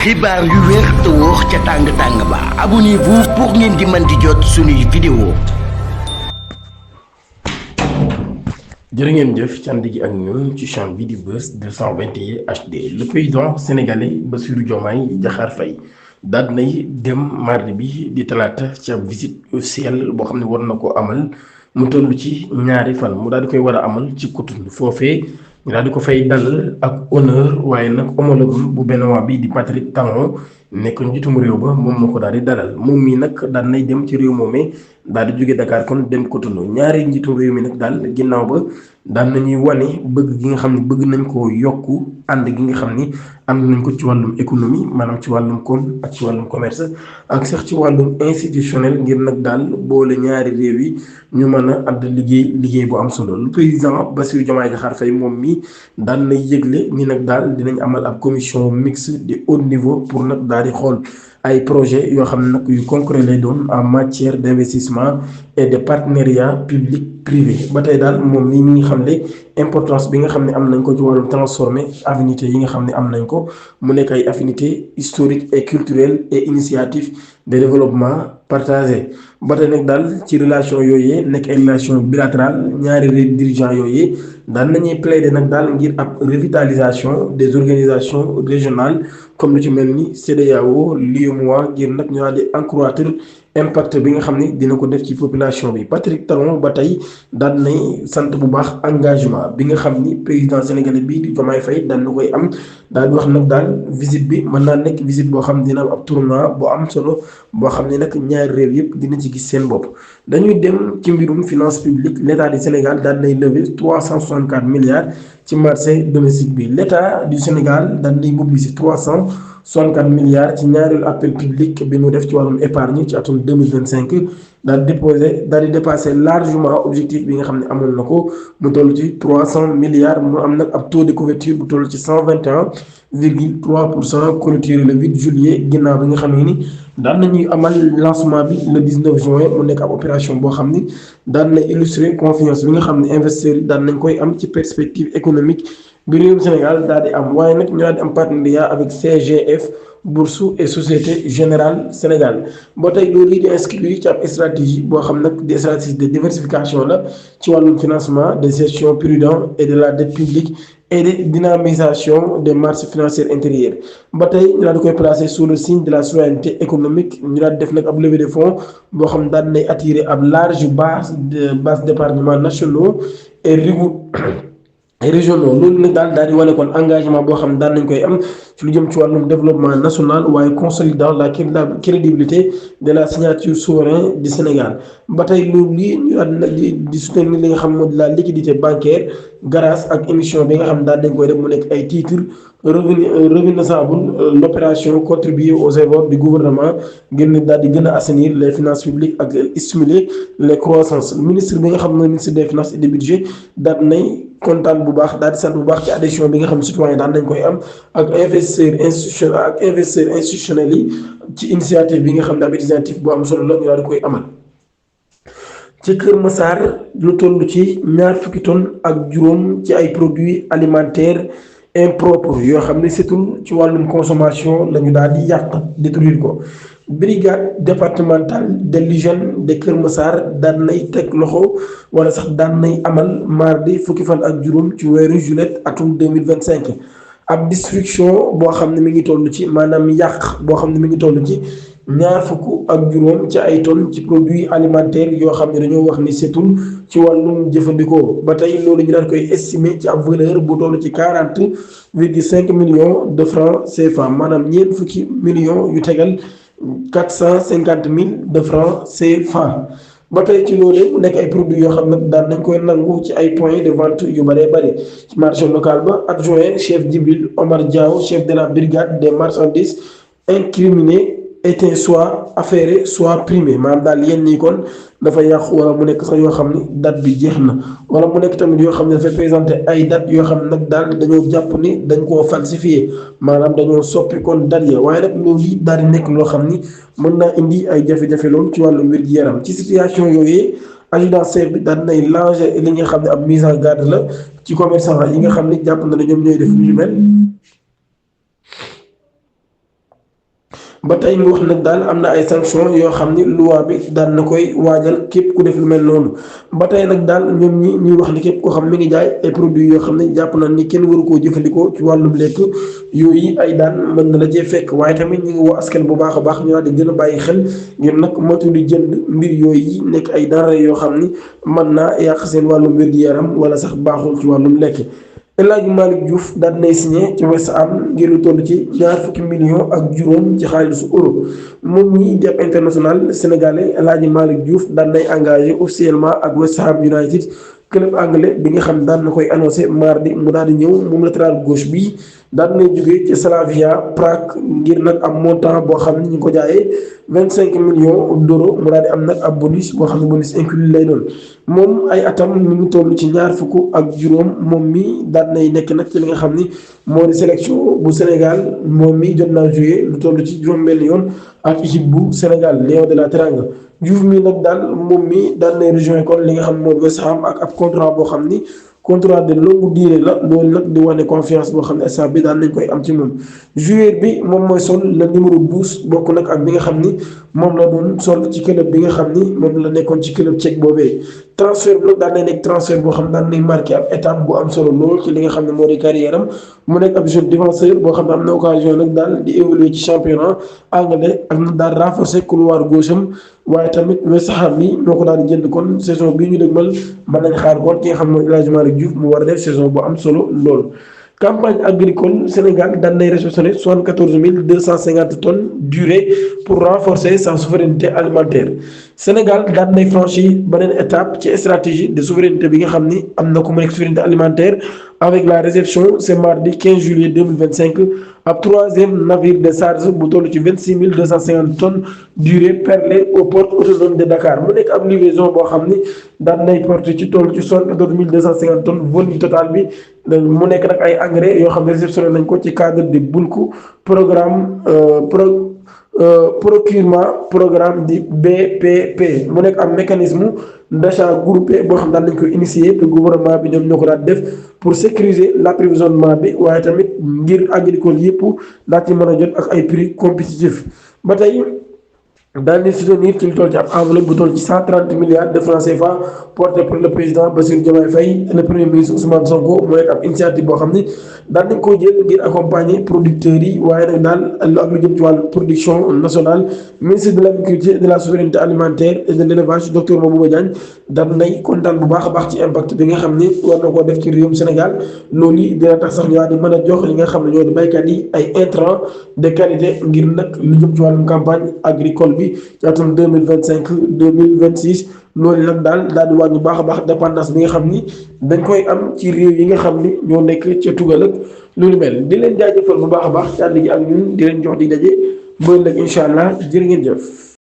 xibaar yu wér te wóor ca tàng-tàng ba abonnez-vous pour ngeen di mën di jot suñuy vidéo. jërë ngeen jëf ci ànd gi ak ñun ci chaîne bi di Buzz 221 HD. Le président sénégalais Bassirou Diomaye Diakhar Faye daal nay dem mardi bi di talaata ci ab visite officielle boo xam ne war na ko amal mu toll ci ñaari fan mu daal di koy war a amal ci Cotonou foofee ñu daal di ko fay dalal ak honneur waaye nag homologue bu Benoît bi di Patrick Talon nekk njiitum réew ba moom moo ko daal di dalal moom mii nag daal nay dem ci réew moomee daal di jóge Dakar kon dem Cotonou ñaari njiitum réew mi nag daal ginnaaw ba daal nañuy wane bëgg gi nga xam ne bëgg nañ koo yokku ànd gi nga xam ni ànd nañ ko ci wàllum économie maanaam ci wàllum koom ak ci wàllum commerce ak sax ci wàllum institutionnel ngir nag daal boole ñaari réew yi ñu mën a ànd liggéey bu am solo. Le président Bassirou Diomaye Diakhar Faye moom mi daal na yëgle ni nag daal dinañ amal ab commission mixte de haut niveau pour nag daal di xool ay projet yoo xam ne nag yu concret lay doon en matière d' investissement et de partenariat public privé ba tey daal moom mi ngi xam ne importance bi nga xam ne am nañ ko ci wàllum transformer affinité yi nga xam ne am nañ ko mu nekk ay affinité historique et culturelle et initiative de développement partagé ba tey nag daal ci relation yooyee nekk ay relation bilatérale ñaari dirigeants yooyee daal nañuy plaider nag daal ngir ab revitalisation des organisations régionales comme lu ci mel ni CEDEAO l'UEMOA ngir nag ñu daal di accroître impact bi nga xam ne dina ko def ci population bi. Patrick Talon ba tey daal nay sant bu baax engagement bi nga xam ni président sénégalais bii di Diomaye Faye daal na koy am daal di wax nag daal visite bi mën naa nekk visite boo xam ne dina am ab tournant bu am solo boo xam ne nag ñaari réew yëpp dina ci gis seen bopp. dañuy dem ci mbirum finance publique l' état du Sénégal daal nay lever 364 milliards ci marché domestique bi. l' état du Sénégal daal nay mobiliser 364 milliards ci ñaareelu appel public bi mu def ci wàllum épargne ci atum 2025 daal di dépassé largement objectif bi nga xam ne amoon na ko mu toll ci 300 milliards mu am nag ab taux de couverture bu toll ci 121,3% clôturé le 8 juillet ginnaaw bi nga xam ne ni daan nañuy amal lancement bi le 19 juin mu nekk ab opération boo xam ni daan na illustrer confiance bi nga xam ne investisseurs yi daan nañ koy am ci perspective économique bi réewum Sénégal daal di am waaye nag ñu daal di am partenariat avec CGF Bourse et Société Générale Sénégal ba tey loolu yi di inscrire ci ab stratégie boo xam nag des stratégies de diversification la ci wàllum financement de gestion prudente et de la dette publique et de dynamisation des marchés financiers intérieurs ba tey ñu daal di koy placer sous le signe de la souveraineté économique ñu daal di def nag ab levée de fonds boo xam ne daal nay attirer ab large base d'épargnements nationaux et régionaux loolu nag daal di wane kon engagement boo xam ne daan nañ koy am ci lu jëm ci wàllum développement national waaye consolidant la crédibilité de la signature souverain du Sénégal ba tey loolu lii ñu daal nag di soutenir li nga xam moo di la liquidité bancaire grâce ak émission bi nga xam ne daal dañ koy def mu nekk ay titres revenable l'opération contribuer aux efforts du gouvernement ngir ne daal di gën a assainir les finances publiques ak stimuler les croissances ministre bi nga xam ne ministre des finances et du budget daal nay kontaan bu baax daal di sant bu baax ci adhésion bi nga xam ne citoyen daan nañ koy am ak investisseurs institutionnels yi ci initiative bi nga xam ne ab initiative bu am solo la ñu daal di koy amal. ci Kër Massar lu toll ci ñaar fukki tonnes ak juróom ci ay produits alimentaires impropres yoo xam ne setul ci wàllum consommation la ñu daal di yàq détruire ko. brigade départementale de l'hygiène de Kër Massar daan nay teg loxo wala sax daan nay amal mardi fukki fan ak juróom ci weeru juillet atum 2025 ab destruction boo xam ne mi ngi toll ci maanaam yàq boo xam ne mi ngi toll ci ñaar fukk ak juróom ci ay tonnes ci produits alimentaires yoo xam ne dañoo wax ni setul ci wàllum jëfandikoo ba tey loolu ñu daan koy estimer ci ab valeur bu toll ci 40,5 millions de francs CFA maanaam ñeent fukki millions yu tegal 450,000 de francs CFA ba tey ci loolu mu nekk ay produits yoo xam ne daan nañ koy nangu ci ay points de vente yu bëree bëri ci marché local ba adjoint chef Djibril Omar Diaw chef de la brigade des marchandises incriminées était soit affairé soit primé maanaam daal yenn ñi kon dafa yàqu wala mu nekk sax yoo xam ni date bi jeex na wala mu nekk tamit yoo xam ne dafay présenté ay date yoo xam ne nag daal dañoo jàpp ni dañ koo falsifié maanaam dañoo soppi kon date ya waaye nag loolu yi daal di nekk loo xam ni mën naa indi ay jafe-jafe loolu ci wàllu wér-gu-yaram ci situation yooyu adjudant chef bi daal nay lancé li nga xam ne ab mise en garde la ci commerçant yi nga xam ni jàpp na ne ñoom ñooy def lu ñu mel ba tey mu wax nag daal am na ay sanctions yoo xam ni loi bi daan na koy waajal képp ku def lu mel noonu ba tey nag daal ñoom ñuy wax ni képp koo xam mi ngi jaay ay produits yoo xam ne jàpp na ni kenn waru koo jëfandikoo ci wàllum lekk yooyu ay daan mën na la cee fekk waaye tamit ñu ngi woo askan bu baax a baax ñu daal di gën a bàyyi xel ngir nag moytu di jënd mbir yooyu nekk ay denrées yoo xam ni mën naa yàq seen wàllum wér-gu-yaram wala sax baaxul ci wàllum lekk. El Hadji Malick Diouf daal nay signé ci West Ham ngir lu toll ci $20 millions ak juróom ci xaalisu euro moom ñi di ab international sénégalais El Hadji Malick Diouf daal nay engagé officiellement ak West Ham United club anglais bi nga xam daan na koy annoncé mardi mu daal di ñëw moom latéral gauche bi daal nay jógee ci Slavia Prague ngir nag am montant boo xam ne ñu ngi ko jaayee $25 millions mu daal di am nag ab bonus boo xam ne bonus inclus lay doon moom ay atam mi ngi toll ci 25 moom mi daal nay nekk nag ci li nga xam ni moo di sélection bu Sénégal moom mi jot naa joué lu toll ci juróom-benn yoon ak équipe bu Sénégal Lion de la Teranga Diouf mi nag daal moom mi daal nay rejoindre kon li nga xam moo di West Ham ak ab contrat boo xam ni contrat de longue durée la loolu nag di wane confiance boo xam ne instant bi daan nañ koy am ci moom joueur bi moom mooy sol le numéro 12 bokk nag ak bi nga xam ni moom la doon sol ci club bi nga xam ni moom la nekkoon ci club tchèque boobee transfert bi nag daan nay nekk transfert boo xam ne daan nay marqué ab étape bu am solo lool ci li nga xam ne moo di carrière am mu nekk ab jeune défenseur boo xam ne am na occasion nag daal di évoluer ci championnat anglais ak nag daal renforcer couloir gauche am waaye tamit West Ham bi moo ko daal di jënd kon saison bii ñu dégmal mën nañ xaar kon ki nga xam mooy El Hadji Malick Diouf mu war a def saison bu am solo lool. Campagne agricole Sénégal daan nay réceptionné 74 250 tonnes d'urée pour renforcer sa souveraineté alimentaire Sénégal daan nay franchir beneen étape ci stratégie de souveraineté bi nga xam ni am na ko mu nekk souveraineté alimentaire avec la réception ce mardi 15 juillet 2025 ab troisième navire de charge bu toll ci 26 250 tonnes d'urée perlée aux ports autonomes de Dakar mu nekk ab livraison boo xam ni daan nay porté ci toll ci 74 250 tonnes volume total bi mu nekk nag ay engrais yoo xam ne réceptionné nañ ko ci cadre de bulk programme procurement programme di BPP mu nekk am mécanisme d'achat groupé boo xam daan nañ ko initier te gouvernement bi ñoom ñoo ko daan def pour sécuriser l'approvisionnement bi waaye tamit ngir agricole yëpp daa ci mën a jot ak ay prix compétitifs ba tey daal di soutenir ci lu toll ci ab enveloppe bu toll ci 130 milliards de francs CFA porté par le président Bassirou Diomaye Faye le premier ministre Ousmane Sonko mu nekk ab initiative boo xam ni daal nañ koo jël ngir accompagner producteurs yi waaye nag daal ak lu jëm ci wàllu production nationale ministre de l'agriculture et de la souveraineté alimentaire et de l'élevage docteur Mabouba Diagne daal nay kontaan bu baax a baax ci impact bi nga xam ni war na koo def ci réewum Sénégal loolu yi dina tax sax ñu daal di mën a jox li nga xam ne ñoo di baykat yi ay intrants de qualité ngir nag lu jëm ci wàllum campagne agricole ci atum 2025-2026 loolu nag daal di wàññi baax a baax dépendance bi nga xam ni dañ koy am ci réew yi nga xam ni ñoo nekk ca tugal ak loolu mel di leen jaajëfal bu baax a baax ci ànd gi ak ñun di leen jox di daje ba ëllëg incha allah jërë ngeen jëf.